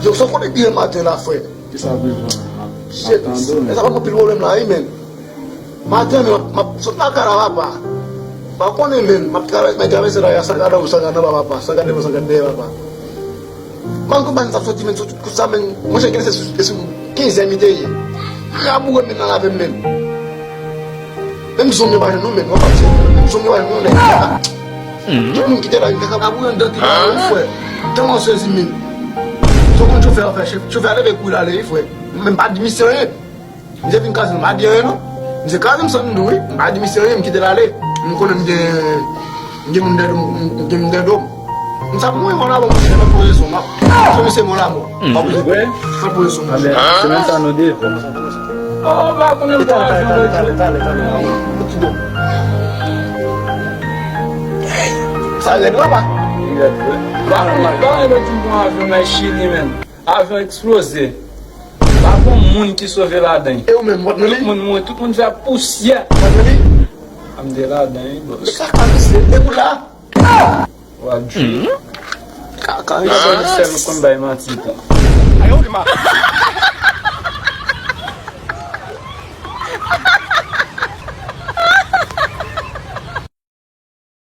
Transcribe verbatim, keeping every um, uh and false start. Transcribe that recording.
Yo, sa w konnen byen maten la, frè. Ki sa w bezwen? Shit, e sa pa anpil pwoblèm la, wi, men. Maten, men, m ap, m ap sot lakay la, papa. Pa konnen, men, m ap travè-, m ap travèse la, sa gade anwo, sa gade anba, papa, sa gade devan, sa gade dèyè, papa. Mankou bann sa soti, men, sou tout kout sa, men, mwen, chè, gen se sou, se sou kenz èm li te ye. Raboure, men, nan lave m, men. Menm zong yo pa jwenn nou, men, mwen pa di, menm zong yo pa jwenn nou, nèg. Tout moun ki te la, yo te ka raboure anndan ti la, wi, frè. Tèlman sezi, men. Sa w konn chofè a fè, chofè a leve kou l ale, wi, frè. Mwen, m pa di misye anyen. Misye vin kraze m, m pa di anyen non. Misye kraze m san m di wi. M pa di misye anyen, m kite l ale. M konnen m gen, m gen moun dèyè do m, m gen moun dèyè do m. M sa pou mwen mò la, bon, monchè, m ap poze sou m ap. Fè misye mò la, mò. M ap poze, m ap poze sou m. Semèn sa nou de. Oh, m pa konnen pou avyon lòt jou. Sa rèd, papa. M pa konnen, m pa konnen lòt jou pou avyon nan Chili, men. Avyon eksploze. Pa gon moun ki sove ladan. E ou menm, w t nan li? Tout moun mouri, tout moun fè pousyè. W t nan li? A m te ladan, wi, bòs. Sa ka misye, e ou la? W ap jwe. Ka, ka, misye sèl ou konn bay manti tou. Ayo, di ma.